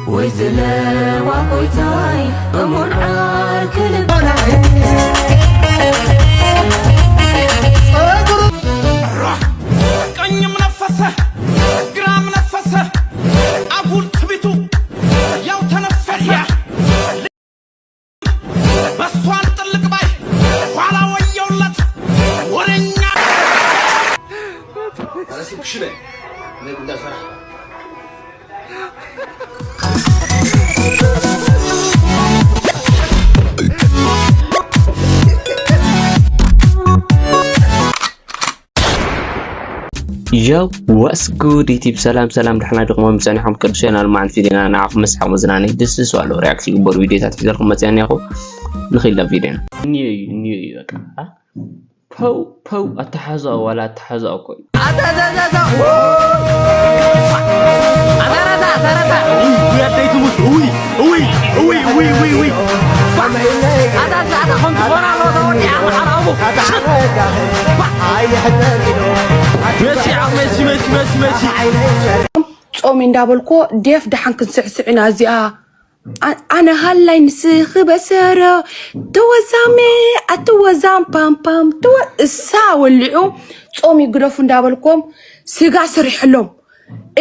ወይ ዝለዋ ጎይታይ እሙን ዓርኪ ልባና። ቀኝም ነፈሰ፣ ግራም ነፈሰ፣ አጉል ትቢቱ ያው ተነፈሰ። በሷን ጥልቅ ባይ ኋላ ወየውለት ወረኛ። Yo, what's good YouTube? ሰላም ሰላም፣ ድሕና ዲኹም? ጸኒሖም ቅዱስ ቻናል ማዕልቲ ዜና ንዓኹም መስሓቕ መዝናነይ ደስ ዝዋሎ ሪያክት ዝግበሩ ቪዲዮታት ሒዘልኩም መጽኣኒ ያኹ። ንኺድ ናብ ቪዲዮና። እኒዮ እዩ፣ እኒዮ እዩ በቃ። አ? ፐው ፐው፣ ኣተሓዛኦ ዋላ ኣተሓዛኦ እኮ እዩ። ኣተሓዛኦ! ኣተረታ፣ ኣተረታ! ውይ፣ ኣደይ ትሙት! ውይ፣ ውይ፣ ውይ! ኣታ፣ ኣታ፣ ኣታ፣ ከምቲ ኮራ ኣሎ ተወዲኣ፣ መዓር ኣቡ! መሲ፣ መሲ፣ መሲ፣ መሲ፣ መሲ! ጾም እንዳበልኮ ዴፍ ደሓን ክንስዕስዕ ኢና እዚኣ። ኣ-፣ ኣነ ሃላይ ንስኺ በሰሮ፣ ትወዛሜ፣ ኣትወዛም፣ ፓም፣ ፓም፣ ትወ-፣ እሳ ወሊዑ ጾም ይግደፉ እንዳበልኮም ስጋ ስሪሕሎም።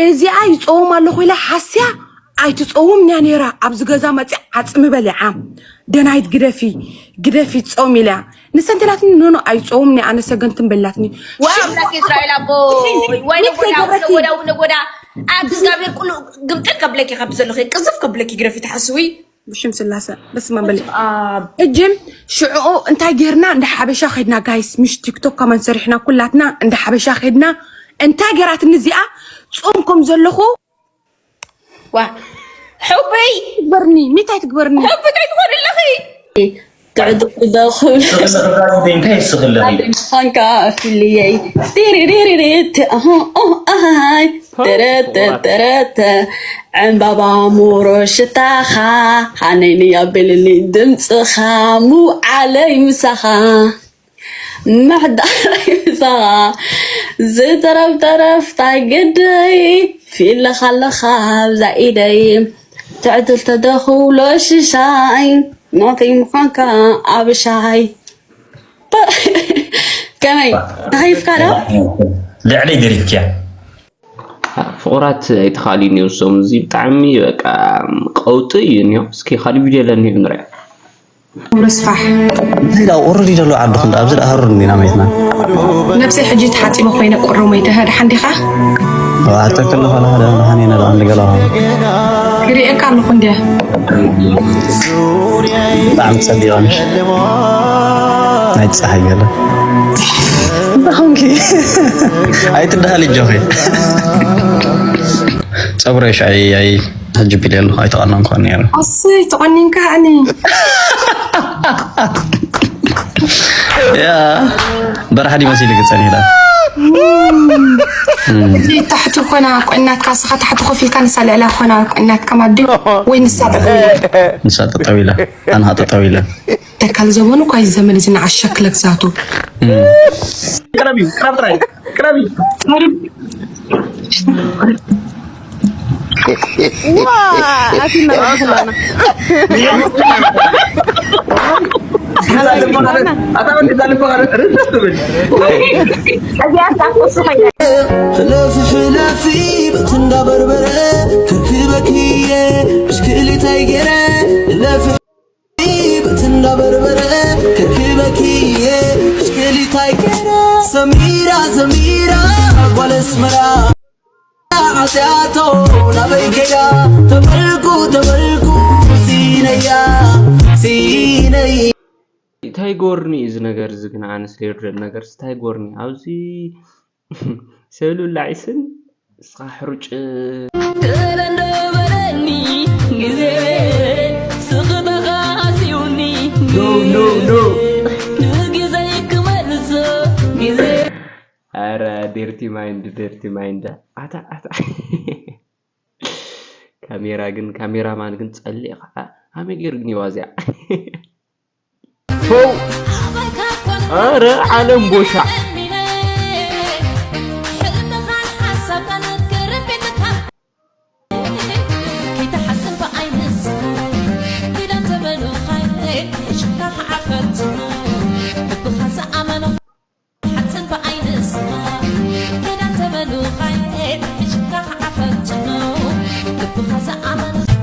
እዚኣ ይጸውም ኣለኹ ኢላ ሓስያ ኣይትጸውም እያ ነይራ። ኣብዚ ገዛ መጽያ ዓጽሚ በሊዓ። ደናይት ግደፊ፣ ግደፊ ጾም ኢላ። ንሰንትላትኒ ኖኖ ኣይጸውም እያ፣ ኣነ ሰገንትን በላትኒ። ዋው፣ ኣምላክ እስራኤል ኣቦ፣ ወይነ ጎዳ፣ ወይነ ጎዳ፣ ወይነ ጎዳ። ኣብ እግዚኣብሔር ኩሉ ግምጥል ከብለኪ፣ ካብ ዘለኺ ቅዝፍ ከብለኪ ግረፊ፣ ትሓስዊ። ብሽም ስላሰ፣ በስመ ኣብ በሊ። በስመ ኣብ። እጅም ሽዑኡ እንታይ ጌርና? እንዳ ሓበሻ ኸድና ጋይስ፣ ምሽ ቲክቶክ ከማን ሰሪሕና ኩላትና እንዳ ሓበሻ ኸድና። እንታይ ጌራትኒ እዚኣ? ጾም ከም ዘለኹ። ዋ፣ ሕቡይ! ትግበርኒ፣ ሚታይ ትግበርኒ? ሕቡይ እንታይ ትኾኒ ኣለኺ? ትዕድል ዶ ክብል እንታይ ይስኽለኺ? ምዃንካ ፍልየይ። ቲሪሪሪሪት፣ ኣህ፣ ኣህ፣ ኣሃይ። ተረተ፣ ተረተ፣ ዕምባባ ሙሮ ሽታኻ። ሃነይኒ ኣቢልኒ ድምፅኻ። ምውዓለይ ምሳኻ። ምሕዳረይ ምሳኻ። ዝተረፍተረፍ ታይ ግደይ። ፊለኻ ኣለኻ ኣብዛ ኢደይ። ትዕድል ተደኽብሎ ሽሻይ። ናተይ ምዃንካ ኣብሻይ። ከመይ? ተኸይፍካ ዶ? ልዕለይ ደሪፍክያ። ፍቑራት ኣይተኻእሉን እዮም እሶም። እዚ ብጣዕሚ በቃ ቀውጢ እዩ እኒኦ። እስኪ ካሊእ ቪድዮ ለኒኦ ንሪኦ። ክብሩ ስፋሕ። እንታይ ደኣ ቁሪ ድዩ ዘሎ ዓድኹም ደኣ? ኣብዚ ደኣ ሃሩር እንዲና መይትና። ነብሰይ ሕጂ ተሓጺበ ኮይነ ቁሪ ሞይተ። ደሓን ዲኻ? ኣተክል ለኻ ለኻ ደኣ ደሓን እየ ነዳ እንዲ ገላ። ይርእየካ ኣለኹ እንድያ። ብጣዕሚ ጸቢቐ ምሽ። ናይ ጸሓይ ገለ። እንታይ ኾንኪ? ኣይትደሃሊ እጆኺ። ጸጉረይ ሻይ ኣይ ሕጂ ቢለ ኣለኹ፣ ኣይተቐነንኩን ነይረ። ኣሰይ፣ ተቐኒንካ ኣኒ። ያ፣ በራሕዲ መሲሉ ክጸኒሕላ። እቲ ታሕቲ ኮና ቁዕናትካ፣ ስኻ ታሕቲ ኮፍ ኢልካ ንሳ ልዕላ ኮና ቁዕናትካ ማዲ ወይ ንሳ ጠጠው ኢላ? ንሳ ጠጠው ኢላ፣ ኣንሃ ጠጠው ኢላ። ተካል ዘመኑ እኳ እዩ ዘመን እዚ ንዓሻ ክለግዛቱ። ቅረቢ፣ ቅረብ ጥራይ፣ ቅረቢ። ዋ፣ ኣቲ እናረብሐላና። እዛ ልቦና፣ ኣታ ወዲ እዛ ልቦና ርዝት ትብል። እዚኣ ሳትወስኸኝ። ሕለፊ፣ ሕለፊ፣ በቲ እንዳበርበረ ክርክበኪ እየ። ብሽክሊታይ ገይረ፣ ሕለፊ፣ በቲ እንዳበርበረ ክርክበኪ እየ። ብሽክሊታይ ገይረ፣ ሰሚራ፣ ሰሚራ፣ ጓል ኣስመራ። ሓጢኣቶ ናበይ ከይዳ? ተመልኩ፣ ተመልኩ፣ ሲነያ፣ ሲነይ። እንታይ ጎርኒ እዩ እዚ ነገር እዚ ግን? ኣነስ ዘይርደን ነገር እንታይ ጎርኒ ኣብዚ? ሰብ ልብላዕ ይስን እስኻ ሕሩጭ። ገለ እንዶ በለኒ ግዜ፣ ስኽታኻ ኣስዩኒ ኖ፣ ኖ፣ ኖ። ግዜ፣ ንግዜይ ክመልሶ ግዜ። ኣረ ዴርቲ ማይንድ፣ ዴርቲ ማይንድ። ኣታ፣ ኣታ። ካሜራ ግን፣ ካሜራማን ግን ጸሊእኻ። ከመይ ገይሩ ግን ይዋዝያ? ፎው! ኣረ ዓለም ቦሻዕ! ሕልምኻን ሓሳብካን ክርብትካ። ከይትሓስብ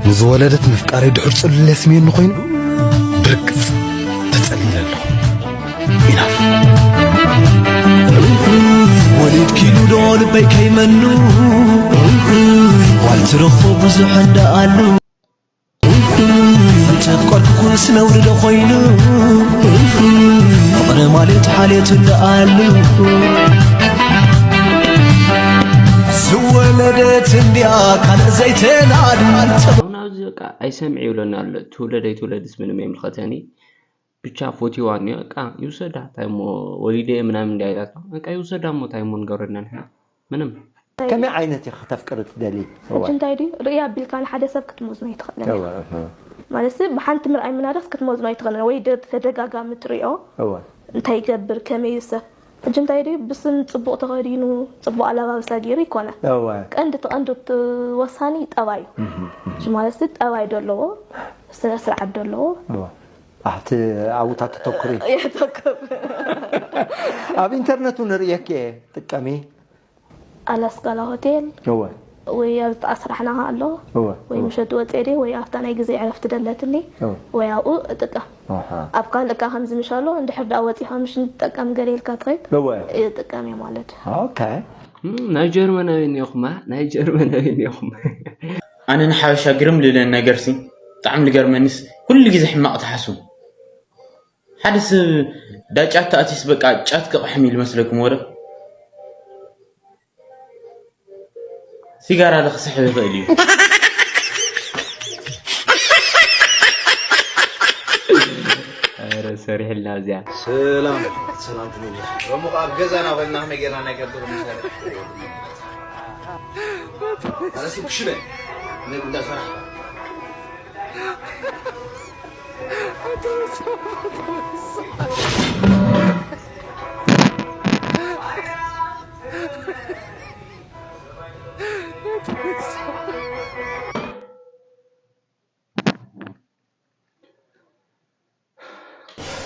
ንዝወለደት ምፍቃረይ ድሑር ጽሉል የስምየኒ ኮይኑ ብርግጽ ተጸሊለ ኣለኹ። ኢና ወሊድ ኪሉ ዶ ልበይ ከይመኑ ጓል ትረኽቦ ብዙሕ እንዳ ኣሉ ተፍቀርኩ ኩንስ ነውሪ ዶ ኮይኑ ፍቕሪ ማለት ሓልየቱ እንዳ ኣሉ ዝወለደት እንዲያ ካልእ ዘይተናድ ኣሁን ኣብዚ በቃ ኣይሰምዕ ይብለና ኣሎ። ትውለድ ኣይትውለድስ ምንም የምልኸተኒ። ብቻ ፎቲዋ እኒኦ በቃ ይውሰዳ ታይሞ ወሊደ ምናምን እንዲ ኣይላታ በቃ ይውሰዳ እሞ ታይሞ ንገብረና ንሕና ምንም። ከመይ ዓይነት ኢኺ ክተፍቅሪ ትደልዪ? ሕጂ እንታይ ድዩ ርእያ ኣቢልካ ንሓደ ሰብ ክትመዝኖ ኣይትኽእልን ኢኻ። ማለት ብሓንቲ ምርኣይ ምናደስ ክትመዝኖ ኣይትኽእልን ወይ ደ- ተደጋጋሚ ትሪኦ እወ እንታይ ይገብር ከመይ እዩ ሰብ ሕጂ እንታይ ድዩ ብስም ፅቡቕ ተኸዲኑ ፅቡቕ ኣለባብሳ ገይሩ ይኮነ እወ ቀንዲ እቲ ቀንዲ እቲ ወሳኒ ጠባይ እዩ። ሕጂ ማለት ጠባይ ዶ ኣለዎ ስነ ስርዓት ዶ ኣለዎ እወ ኣብቲ ኣብኡ ተተኩሪ የተክብ ኣብ ኢንተርነት እውን ርእየኪ እየ ትጥቀሚ ኣላስካላ ሆቴል እወ ወይ ኣብ ጥቓ ስራሕና ኣሎ እወ ወይ ምሸት ወፅኤ ድየ ወይ ኣብታ ናይ ግዜ ዕረፍቲ ደለትኒ እወ ወይ ኣብኡ እጥቀም ኣሃ ኣብ ካልእ እካ ከምዚ ምሽ ኣሎ እንድሕር ደኣ ወፂኻ ምሽ ንጥቀም ገለ ኢልካ ትኸይድ እወ እጥቀም እየ ማለት እዩ ኦኬ ናይ ጀርመናዊ እኒኹማ ናይ ጀርመናዊ እኒኹማ ኣነ ንሓበሻ ግርም ልብለኒ ነገርሲ ብጣዕሚ ልገርመኒስ ኩሉ ግዜ ሕማቕ ትሓስቡ ሓደ ሰብ ዳጫት ተኣትዩስ በቃ ጫት ክቕሕም ኢሉ መስለኩም ወረ ሲጋራ ዶ ክስሕብ ይኽእል እዩ ኧረ ሰሪሕልና እዚኣ ሰላም ሰላም ትብል ሎሚ ኣብ ገዛና ኮይንና ከመይ ጌርና ናይ ገብር ምሳሌ ኣረሲ ክሽነ ነይ ጉዳ ሰራሕ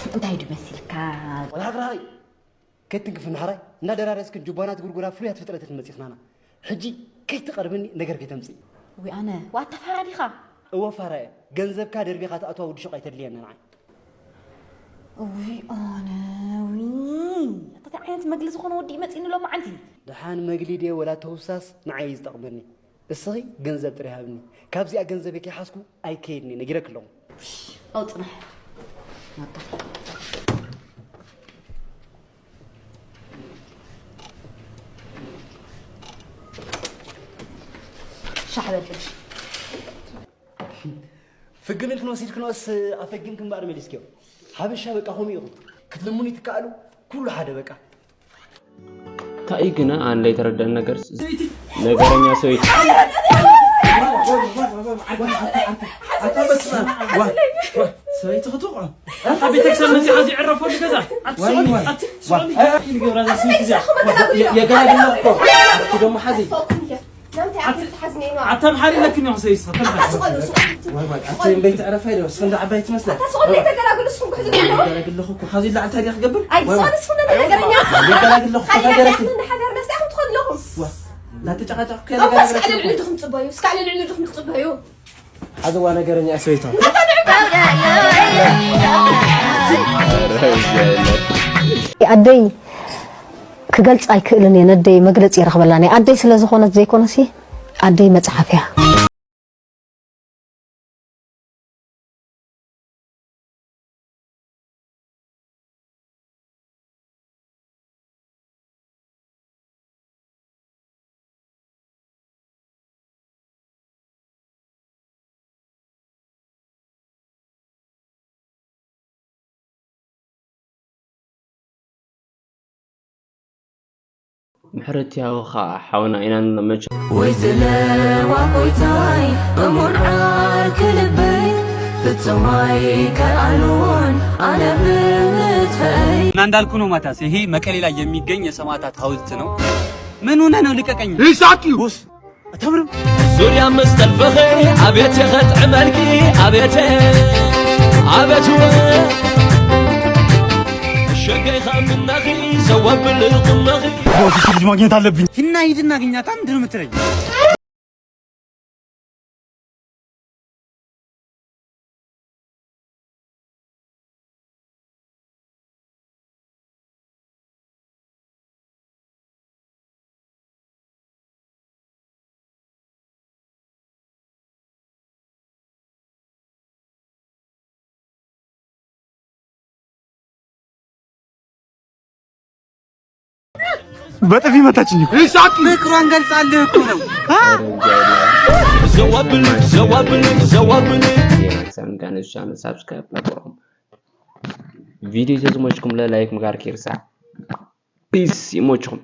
እንታይ ድመሲልካ? ወላ ሃገር ሃገይ ከይትንክፍኒ ሓራይ እንዳደራረስክን ጁባናት ጉርጉራ ፍሉያት ፍጥረታት መፂኽናና ሕጂ ከይትቐርብኒ ነገር ከይተምፅኢ። ዊ ኣነ ዋታ ፋራ ዲኻ? እወ ፋራ እየ። ገንዘብካ ደርቢኻ ትኣትዋ ውዲ ሹቕ ኣይተድልየኒ ንዓይ። ዊ ኣነ ዊ ኣታ እንታይ ዓይነት መግሊ ዝኾነ ወዲ እዩ መፂኒ ሎማዓንቲ? ደሓን መግሊ ድየ ወላ ተውሳስ ንዓይ እዩ ዝጠቕመኒ። እስኺ ገንዘብ ጥራይ ሃብኒ። ካብዚኣ ገንዘበይ ከይሓዝኩ ኣይከይድን እየ ነጊረኪ ኣለኹ። ኣው ጽናሕ ሻሕ በልሽ ፍግም ኢልክን ወሲድክንኦስ ኣፈጊምክን እምበኣር መሊስክዮ። ሓበሻ በቃ ከምኡ ኢኹም ክትልምኑ ይትከኣሉ ኩሉ ሓደ በቃ። እንታይ እዩ ግና ኣነ ዘይተረደኣኒ ነገር ነገረኛ ሰበይቲ ሰበይቲ ክትውቕዖ ኣብ ቤተክርስትያን መፂኣ ዝዕረፈሉ ገዛ ኣትስዑ ኣትስዑ ይገብራ እዛ ሰበይቲ እዚኣ የገላግላ እኮ ኣቲ ደሞ ሓዚ ኣተምሓሪ ለክን ኢኹ ሰይስ ኣተምሓሪ ኣቲ እምበይ ትዕረፋ ኢለ እስኺ እንዳ ዓባይ ትመስላ ገላግለኹ እኮ ሓዚ ላዕል ታዲያ ክገብር ኣይትስኣል እስኹም ነቲ ነገረኛ ገላግለኹ ተፈገረኪ ንሓዳር መስተኹም ትኸዱ ኣለኹም ላተጨቃጨቅ ከ እስካዕ ልዕሊ ድኹም ጽበዩ እስካዕ ልዕሊ ድኹም ትጽበዩ ሓዝዋ ነገረኛ ሰበይታ ኣደይ ክገልፃ ኣይክእልን እየ ነደይ መግለፂ ይረኽበላ ናይ ኣደይ ስለ ዝኾነት ዘይኮነሲ ኣደይ መፅሓፍ እያ ምሕረት ያው ኸዓ ሓውና ኢና ንመቸ ወይ ዝለዋ ጎይታይ እሙን ዓርኪ ልበይ ፍጹም ኣይከኣሉን ኣነ ብምትፈይ እና እንዳልኩ ነው ማታስ። ይሄ መቀሌ ላይ የሚገኝ የሰማዕታት ሐውልት ነው። ምን ሆነ ነው ልቀቀኝ። ይሳቂ አታምርም። ዙርያ ምስ ጠልፈኸ ኣቤት የኸጥዕመልኪ ኣቤተ ኣቤት ሸገይኻ ምናኺ ዘወብል ቁመኺ ልጅ ማግኘት አለብኝ። ሂና ሂድና ግኛታ ምንድን ነው የምትለኝ? በጥፊ መታችኝ እኮ። ፍቅሯን ገልጻልህ እኮ ነው። ዘዋብልኝ ዘዋብልኝ ዘዋብልኝ ሰምጋን ቻነል ሳብስክራይብ ላቆም ቪዲዮ ተዝሞችኩም ለላይክ ምጋር ኪርሳ ፒስ ይሞችኩም